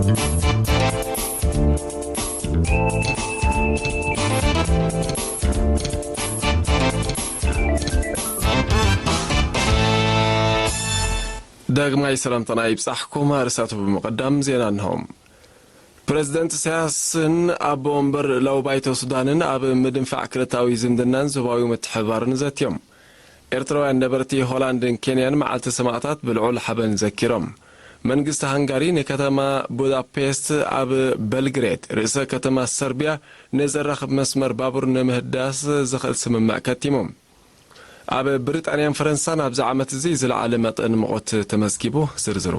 ዳግማይ ሰላምታና ይብጻሕኩም። ኣርእስታቱ ብምቕዳም ዜና እንሆ። ፕረዚደንት ኢሳያስን ኣቦ ወንበር ልኡላዊ ባይቶ ሱዳንን ኣብ ምድንፋዕ ክልታዊ ዝምድናን ዞባዊ ምትሕብባርን ዘትዮም። ኤርትራውያን ነበርቲ ሆላንድን ኬንያን መዓልቲ ሰማእታት ብልዑል ሓበን ዘኪሮም። መንግስቲ ሃንጋሪ ንከተማ ቡዳፔስት ኣብ በልግሬድ፣ ርእሰ ከተማ ሰርቢያ፣ ንዘራኽብ መስመር ባቡር ንምህዳስ ዝኽእል ስምምዕ ከቲሙ። ኣብ ብሪጣንያን ፈረንሳን ኣብዚ ዓመት እዚ ዝለዓለ መጠን ሙቐት ተመዝጊቡ። ዝርዝሩ።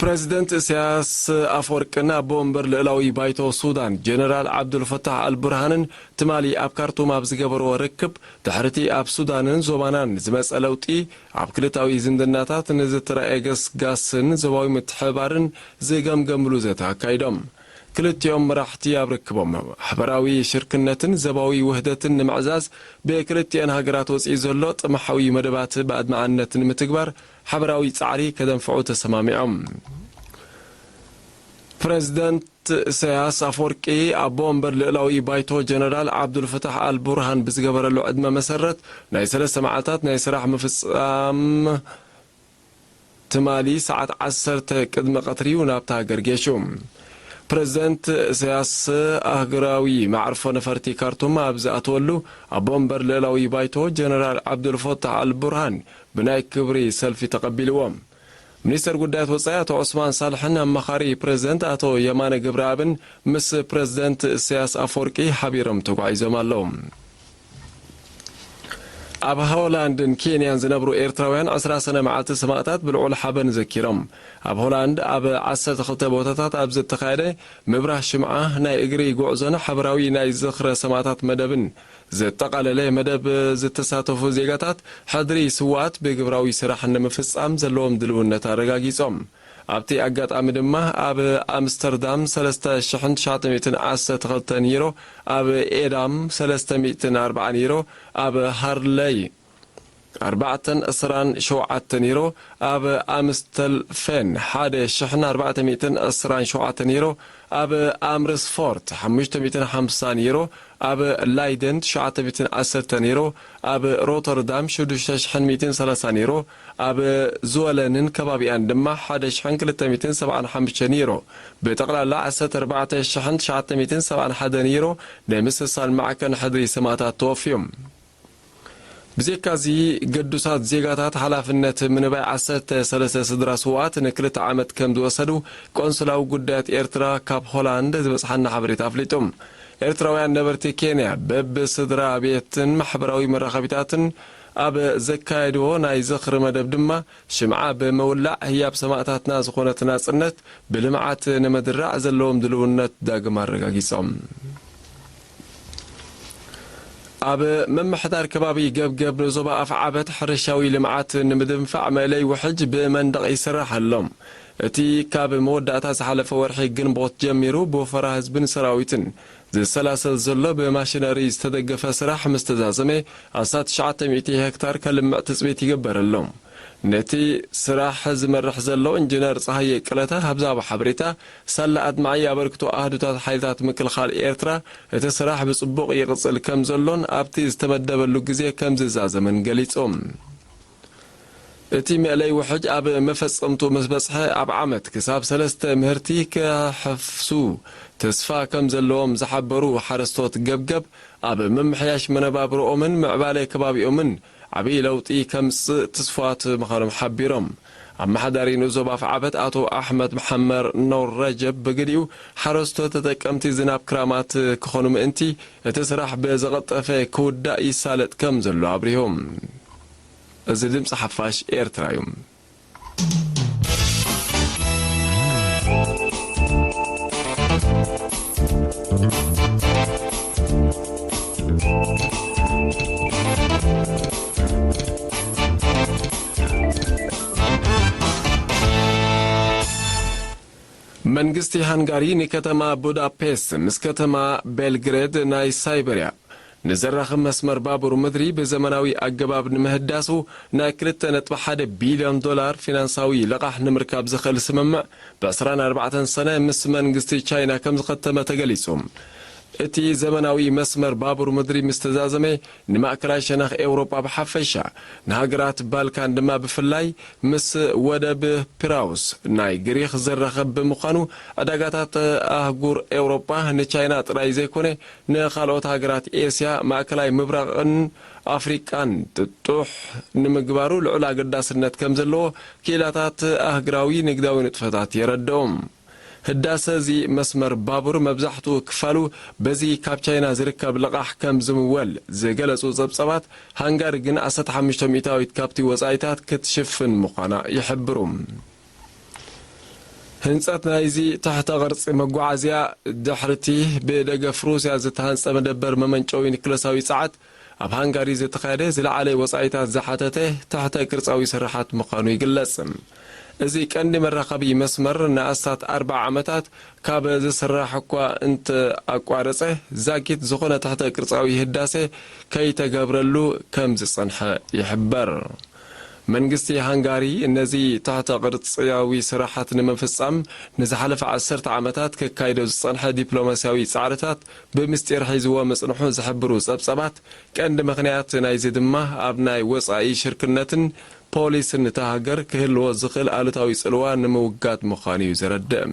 ፕረዚደንት ኢሳያስ ኣፈወርቅን ኣቦ ወንበር ልኡላዊ ባይቶ ሱዳን ጀነራል ዓብዱልፈታሕ ኣልቡርሃንን ትማሊ ኣብ ካርቱም ኣብ ዝገበርዎ ርክብ፣ ድሕሪቲ ኣብ ሱዳንን ዞባናን ዝመጸ ለውጢ፣ ኣብ ክልታዊ ዝምድናታት ንዝተራእየ ገስጋስን ዞባዊ ምትሕብባርን ዝገምገምሉ ዘተ ኣካይዶም። ክልቲኦም መራሕቲ ኣብ ርክቦም፣ ማሕበራዊ ሽርክነትን ዞባዊ ውህደትን ንምዕዛዝ ብክልቲአን ሃገራት ወጺኡ ዘሎ ጥምሓዊ መደባት ብኣድማዕነት ንምትግባር ሓበራዊ ጻዕሪ ከደንፍዑ ተሰማሚዖም። ፕረዚደንት ኢሳያስ ኣፈወርቂ፣ ኣቦ ወንበር ልኡላዊ ባይቶ ጀነራል ዓብዱልፈታሕ ኣልቡርሃን ብዝገበረሉ ዕድመ መሰረት፣ ናይ ሰለስተ መዓልታት ናይ ስራሕ ምፍጻም ትማሊ ሰዓት ዓሰርተ ቅድሚ ቀትሪ እዩ ናብታ ሃገር ገይሹ። ፕረዚደንት ኢሳያስ ኣህጉራዊ መዕርፎ ነፈርቲ ካርቱም ኣብ ዝኣተወሉ፣ ኣቦ ወንበር ልኡላዊ ባይቶ ጀነራል ዓብዱልፈታሕ ኣልቡርሃን ብናይ ክብሪ ሰልፊ ተቐቢልዎ። ሚኒስተር ጉዳያት ወጻኢ ኣቶ ዑስማን ሳልሕን ኣማኻሪ ፕረዚደንት ኣቶ የማነ ገብረኣብን ምስ ፕረዚደንት ኢሳያስ ኣፈወርቂ ሓቢሮም ተጓዒዞም ኣለዉ። ኣብ ሆላንድን ኬንያን ዝነብሩ ኤርትራውያን ዕስራ ሰነ መዓልቲ ሰማእታት ብልዑል ሓበን ዘኪሮም። ኣብ ሆላንድ ኣብ ዓሰርተ ክልተ ቦታታት ኣብ ዝተኻየደ ምብራህ ሽምዓ፣ ናይ እግሪ ጉዕዞን ሓበራዊ ናይ ዝኽረ ሰማእታት መደብን ዘጠቓለለ መደብ ዝተሳተፉ ዜጋታት፣ ሕድሪ ስውኣት ብግብራዊ ስራሕ ንምፍጻም ዘለዎም ድልውነት ኣረጋጊጾም። ኣብቲ ኣጋጣሚ ድማ፣ ኣብ ኣምስተርዳም ሰለስተ ሽሕን ትሽዓተ ሚእትን ዓሰርተ ክልተን ዩሮ፣ ኣብ ኤዳም ሰለስተ ሚእትን ኣርባዓን ዩሮ፣ ኣብ ሃርለይ ኣርባዕተን ዕስራን ሸውዓተን ዩሮ፣ ኣብ ኣምስተልፌን ሓደ ሽሕን ኣርባዕተ ሚእትን ዕስራን ሸውዓተን ዩሮ፣ ኣብ ኣምርስፎርት ሓሙሽተ ሚእትን ሓምሳን ዩሮ፣ ኣብ ላይደን ትሽዓተ ሚእትን ዓሰርተን ዩሮ፣ ኣብ ሮተርዳም ሽዱሽተ ሽሕን ሚእትን ሰላሳን ዩሮ፣ ኣብ ዝወለንን ከባቢኣን ድማ ሓደ ሽሕን ክልተ ሚእትን ሰብዓን ሓሙሽተን ዩሮ፣ ብጠቕላላ ዓሰርተ ኣርባዕተ ሽሕን ትሽዓተ ሚእትን ሰብዓን ሓደን ዩሮ ንምስሳን ማዕከን ሕድሪ ሰማእታት ተወፍዩ። ብዘይካዚ፣ ገዱሳት ዜጋታት ሓላፍነት ምንባይ ዓሰርተ ሰለስተ ስድራ ስውኣት ንክልተ ዓመት ከም ዝወሰዱ ቆንስላዊ ጉዳያት ኤርትራ ካብ ሆላንድ ዝበጽሓና ሓበሬታ ኣፍሊጡ። ኤርትራውያን ነበርቲ ኬንያ በብስድራ ቤትን ማሕበራዊ መራኸቢታትን ኣብ ዘካየድዎ ናይ ዝኽሪ መደብ ድማ፣ ሽምዓ ብምውላዕ ህያብ ሰማእታትና ዝኾነት ናጽነት ብልምዓት ንምድራዕ ዘለዎም ድልውነት ዳግም ኣረጋጊጾም። ኣብ ምምሕዳር ከባቢ ገብገብ ንዞባ ኣፍዓበት ሕርሻዊ ልምዓት ንምድንፋዕ መእለይ ውሕጅ ብመንደቕ ይስራሕ ኣሎ። እቲ ካብ መወዳእታ ዝሓለፈ ወርሒ ግንቦት ጀሚሩ ብወፈራ ህዝብን ሰራዊትን ዝሰላሰል ዘሎ ብማሽነሪ ዝተደገፈ ስራሕ ምስ ተዛዘመ ኣስታት ትሽዓተ ሚእቲ ሄክታር ከልምዕ ትጽቢት ይግበር ኣሎ። ነቲ ስራሕ ዝመርሕ ዘሎ ኢንጂነር ጸሃየ ቅለታ ኣብ ዝሃቦ ሓበሬታ፣ ሳላ ኣድማዒ ኣበርክቶ ኣሃዱታት ሓይልታት ምክልኻል ኤርትራ፣ እቲ ስራሕ ብጽቡቕ ይቕጽል ከም ዘሎን ኣብቲ ዝተመደበሉ ግዜ ከም ዝዛዘምን ገሊጹ። እቲ መእለይ ውሕጅ ኣብ መፈጸምቱ ምስ በጽሐ፣ ኣብ ዓመት ክሳብ ሰለስተ ምህርቲ ክሕፍሱ ተስፋ ከም ዘለዎም ዝሓበሩ ሓረስቶት ገብገብ፣ ኣብ ምምሕያሽ መነባብሮኦምን ምዕባለ ከባቢኦምን ዓብዪ ለውጢ ከምጽእ ትስፋት ምዃኖም ሓቢሮም። ኣመሓዳሪ ንኡስ ዞባ ኣፍዓበት ኣቶ ኣሕመድ መሓመር ኖር ረጀብ ብግዲኡ፣ ሓረስቶት ተጠቀምቲ ዝናብ ክራማት ክኾኑ ምእንቲ፣ እቲ ስራሕ ብዝቐልጠፈ ክውዳእ ይሳለጥ ከም ዘሎ ኣብሪሁ። እዚ ድምፂ ሓፋሽ ኤርትራ እዩ። መንግስቲ ሃንጋሪ ንከተማ ቡዳፔስት ምስ ከተማ ቤልግሬድ ናይ ሳይበርያ ንዘራኽብ መስመር ባቡር ምድሪ ብዘመናዊ ኣገባብ ንምህዳሱ ናይ ክልተ ነጥቢ ሓደ ቢልዮን ዶላር ፊናንሳዊ ልቓሕ ንምርካብ ዝኽእል ስምምዕ ብዕስራን ኣርባዕተን ሰነ ምስ መንግስቲ ቻይና ከም ዝኸተመ ተገሊጹ። እቲ ዘመናዊ መስመር ባቡር ምድሪ ምስ ተዛዘመ፣ ንማእከላይ ሸነኽ ኤውሮጳ ብሓፈሻ፣ ንሃገራት ባልካን ድማ ብፍላይ፣ ምስ ወደብ ፒራውስ ናይ ግሪኽ ዘራኽብ ብምዃኑ፣ ዕዳጋታት ኣህጉር ኤውሮጳ ንቻይና ጥራይ ዘይኮነ፣ ንኻልኦት ሃገራት ኤስያ፣ ማእከላይ ምብራቕን ኣፍሪቃን ጥጡሕ ንምግባሩ ልዑል ኣገዳስነት ከም ዘለዎ ክኢላታት ኣህግራዊ ንግዳዊ ንጥፈታት የረድኦም። ህዳሰ እዚ መስመር ባቡር መብዛሕትኡ ክፋሉ በዚ ካብ ቻይና ዝርከብ ልቓሕ ከም ዝምወል ዝገለጹ ጸብጻባት፣ ሃንጋሪ ግን ዓሰርተ ሓሙሽተ ሚእታዊት ካብቲ ወጻኢታት ክትሽፍን ምዃና ይሕብሩ። ህንጸት ናይዚ ትሕተ ቅርጺ መጓዓዝያ፣ ድሕርቲ ብደገፍ ሩስያ ዝተሃንጸ መደበር መመንጨዊ ኒክለሳዊ ጸዓት፣ ኣብ ሃንጋሪ ዝተኻየደ ዝለዓለ ወጻኢታት ዝሓተተ ትሕተ ቅርጻዊ ስርሓት ምዃኑ ይግለጽ። እዚ ቀንዲ መራኸቢ መስመር ንኣስታት ኣርብዓ ዓመታት ካብ ዝስራሕ እኳ እንተ ኣቋረጸ፣ ዛጊት ዝኾነ ትሕተ ቅርጻዊ ህዳሴ ከይተገብረሉ ከም ዝጸንሐ ይሕበር። መንግስቲ ሃንጋሪ ነዚ ትሕተ ቅርጽያዊ ስራሓት ንምፍጻም ንዝሓለፈ ዓሰርተ ዓመታት ከካይዶ ዝጸንሐ ዲፕሎማስያዊ ጻዕርታት ብምስጢር ሒዝዎ ምጽንሑ ዝሕብሩ ጸብጻባት፣ ቀንዲ ምኽንያት ናይዚ ድማ ኣብ ናይ ወጻኢ ሽርክነትን ፖሊስን እታ ሃገር ክህልዎ ዝኽእል ኣሉታዊ ጽልዋ ንምውጋድ ምዃኑ እዩ ዘረድእ።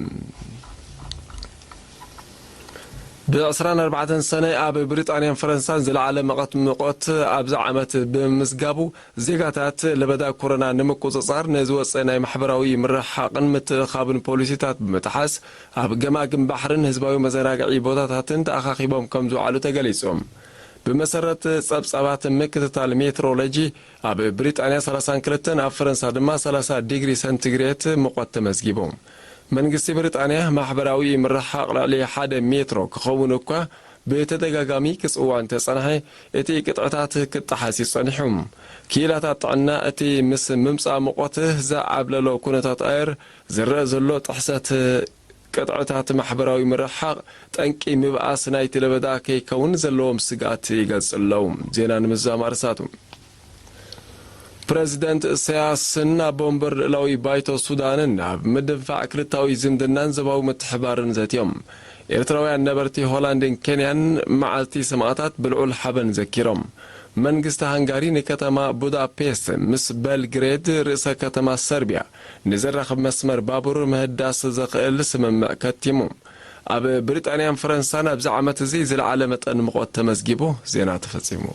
ብ ዕስራን ኣርባዕተን ሰነ ኣብ ብሪጣንያን ፈረንሳን ዝለዓለ መቐት ሙቐት ኣብዚ ዓመት ብምምዝጋቡ፣ ዜጋታት ለበዳ ኮሮና ንምቁጽጻር ንዝወጸ ናይ ማሕበራዊ ምርሕሓቕን ምትእኻብን ፖሊሲታት ብምጥሓስ፣ ኣብ ገማግም ባሕርን ህዝባዊ መዘናግዒ ቦታታትን ተኣኻኺቦም ከም ዝውዓሉ ተገሊጹ። ብመሰረት ጸብጻባት ምክትታል ሜትሮሎጂ፣ ኣብ ብሪጣንያ ሰላሳን ክልተን፣ ኣብ ፈረንሳ ድማ ሰላሳ ዲግሪ ሰንቲግሬት ሙቐት ተመዝጊቡ። መንግስቲ ብሪጣንያ ማሕበራዊ ምርሕሓቕ ልዕሊ ሓደ ሜትሮ ክኸውን እኳ ብተደጋጋሚ ክጽዋዕ እንተጸንሐ፣ እቲ ቅጥዕታት ክጠሓስ እዩ ጸኒሑ። ክኢላታት ጥዕና፣ እቲ ምስ ምምጻእ ሙቐት ዝዓብለሎ ኩነታት ኣየር ዝረአ ዘሎ ጥሕሰት ቅጥዕታት ማሕበራዊ ምርሕሓቕ፣ ጠንቂ ምብኣስ ናይቲ ለበዳ ከይከውን ዘለዎም ስግኣት ይገልጽ ኣለዉ። ዜና ንምዝዛም ኣርእስታቱ። ፕረዚደንት ኢሳያስን ኣቦ ወንበር ልኡላዊ ባይቶ ሱዳንን ኣብ ምድንፋዕ ክልታዊ ዝምድናን ዞባዊ ምትሕባርን ዘትዮም። ኤርትራውያን ነበርቲ ሆላንድን ኬንያን መዓልቲ ሰማእታት ብልዑል ሓበን ዘኪሮም። መንግስቲ ሃንጋሪ ንከተማ ቡዳፔስት ምስ በልግሬድ፣ ርእሰ ከተማ ሰርቢያ፣ ንዘራኽብ መስመር ባቡር ምህዳስ ዘኽእል ስምምዕ ከቲሙ። ኣብ ብሪጣንያን ፈረንሳን ኣብዚ ዓመት እዚ ዝለዓለ መጠን ሙቐት ተመዝጊቡ። ዜና ተፈጺሙ።